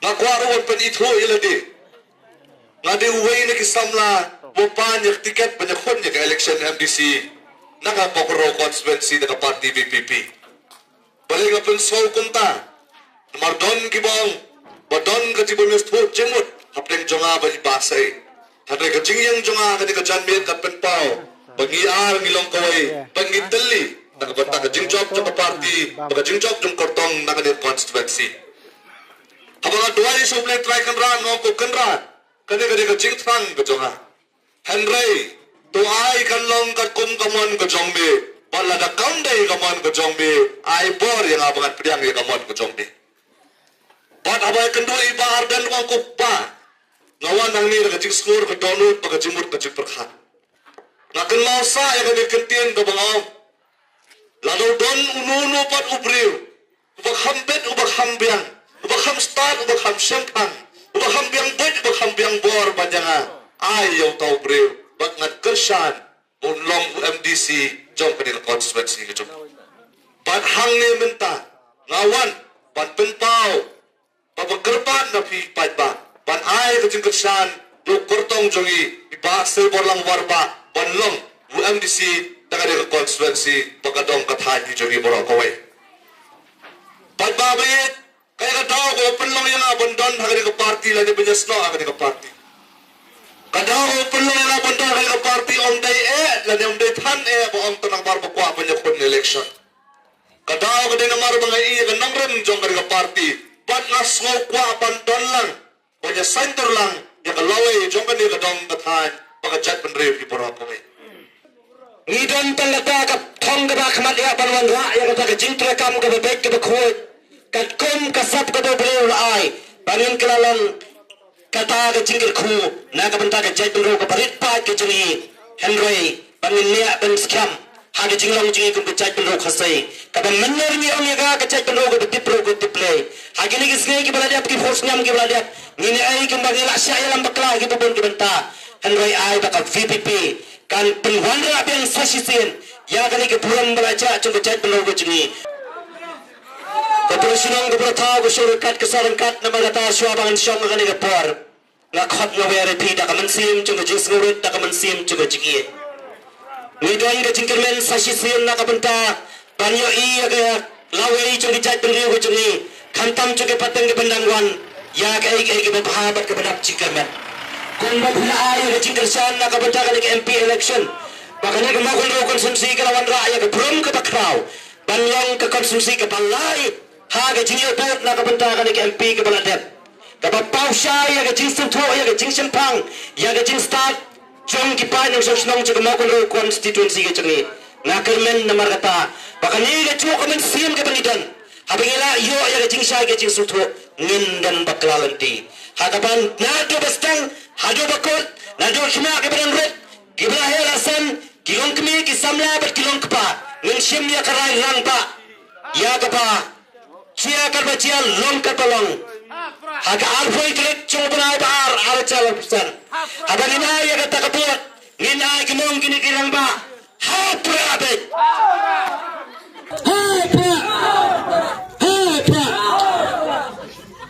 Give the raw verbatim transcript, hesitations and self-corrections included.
Nga kwah ruh ban pynithuh ïa lade. Nga dei uwei na ki samla uba pan ïa ka tiket ban ïakhun ïa ka election M D C na ka Mawkynrew constituency na ka party V P P. Balei nga pynsngew kumta? Namar don kiba ong ba don ka jingbym ïasngewthuh jingmut hapdeng jong nga bad i Bah Sei. Hynrei ka jingïeng jong nga ha kane ka janmiet ka pynpaw ba ngi ar ngi long kawei, ba ngi tylli na ka bynta ka jingjop jong ka party bad ka jingjop jong kyrtong na kane ka constituency. Haba nga duwai sha U Blei Trai Kynrad, nga ong, ko Kynrad, kane ka dei ka jingthrang ka jong nga. Hynrei to ai kan long katkum ka mon ka jong me. Bad lada kam dei ka mon ka jong me, ai bor ïa nga ba ngan pdiang ïa ka mon ka jong me. Bad haba ïakynduh i Bah Ardent, u ong, ko Bah, nga wan hangne da ka jingsngur, ka dohnud bad ka jingmut ka jingpyrkhat. Nga kynmaw sah ïa kane ka ktien kaba nga ong, lada u don uno uno pat u briew uba kham bit, uba kham biang, uba kham stad, uba kham shemphang, uba kham biang buit, uba kham biang bor ban ïa nga, ai ïa uta u briew bad ngan kyrshan ba un long u M D C jong kane ka constituency ka jong. Bad hangne mynta nga wan ban pynpaw ba, ba kyrpad na phi paidbah ban ai ka jingkyrshan ïa u kyrtong jong ngi, i Bah Seiborlang Warbah, ban long u M D C na kane ka constituency bad ka dong ka thaiñ jong ngi baroh kawei. Paidbah ba ïeit, kaei ka daw kaba pynlong ïa nga ban don ha kane ka party lane ban ïasnoh ha kane ka party? Ka daw kaba pynlong ïa nga ban don ha kane ka party ym dei eh lane ym dei than eh ba ong tang namar ba kwah ban ïakhun election. Ka daw ka dei namar ba nga ïohi ïa ka nongrim jong kane ka party bad nga sngew kwah ban don lang ban ïasaiñdur lang ïa ka lawei jong kane ka dong ka thaiñ bad ka jaitbynriew hi baroh kawei. Ngi don tang kata ka thong kaba khmat ïa ban wanrah ïa kata ka jingtrei kam kaba beit kaba khuid katkum ka sap kaba U Blei u la ai ba ngin kylla long kata ka jingkyrkhu na ka bynta ka jaitbynriew kaba rit paid ka jong ngi. Hynrei ba ngin neh ban skhem ha ka jinglong jong ngi kum ka jaitbynriew Khasi kaba mynno ngi ong ïa ka, ka jaitbynriew kaba tip briew ka tip Blei. Ha kine ki sngi kiba la dep, ki por snem kiba la dep, ngin ïa ai kumba ngi la shah ïalam bakla ha kiba bun ki bynta. Hynrei ai ba ka V P P kan pynwanrah biang sa shisien ïa kane ka burom ba la jah jong ka jaitbynriew ka jong ngi. Ka burom shnong, ka burom thaw, ka shong ryngkat, ka sah ryngkat, namar kata shuwa ba ngan shong ha kane ka por, nga khot nga wer ïa phi da ka mynsiem jong ka jingsngewrit, da ka mynsiem jong ka jingïeit. Ngi don ka jingkyrmen sa shisien na ka bynta ban ïohi ïa ka lawei jong ka jaitbynriew ka jong ngi, khamtam jong ka pateng ka bynta wan ïa kaei kaei kaba bha bad kaba dap jingkyrmen. Kumba phi la ai ïa ka jingkyrshan na ka bynta kane ka M P election, ba kane ka Mawkynrew constituency ka la wanrah ïa ka burom kaba khraw ban long ka constituency kaba lai ha ka jingïoh vote na ka bynta kane ka M P kaba la dep, kaba paw shai ïa ka jingsngewthuh, ïa ka jingshemphang, ïa ka jingstad jong ki paid nongshong shnong jong ka Mawkynrew constituency ka jong ngi. Nga kyrmen namar kata ba kane kajuh ka mynsiem kaba ngi don, haba ngi la ïoh ïa ka jingshai ka jingsngewthuh, ngin don bakla lynti. Ha kaba naduh ba sdang haduh ba kut, naduh ki khynnah kiba dang rit, kiba la heh la san, ki longkmie ki samla bad ki longkpa, ngin shim ïa ka rai rangbah ïa kaba jia katba jia, long katba long. Ha ka arphew tarik jong u bnai ba ar, ar hajar arphew san, haba ngin ai ïa kata ka vote, ngin ai kumno kine ki rangbah? Ha u Prah beit.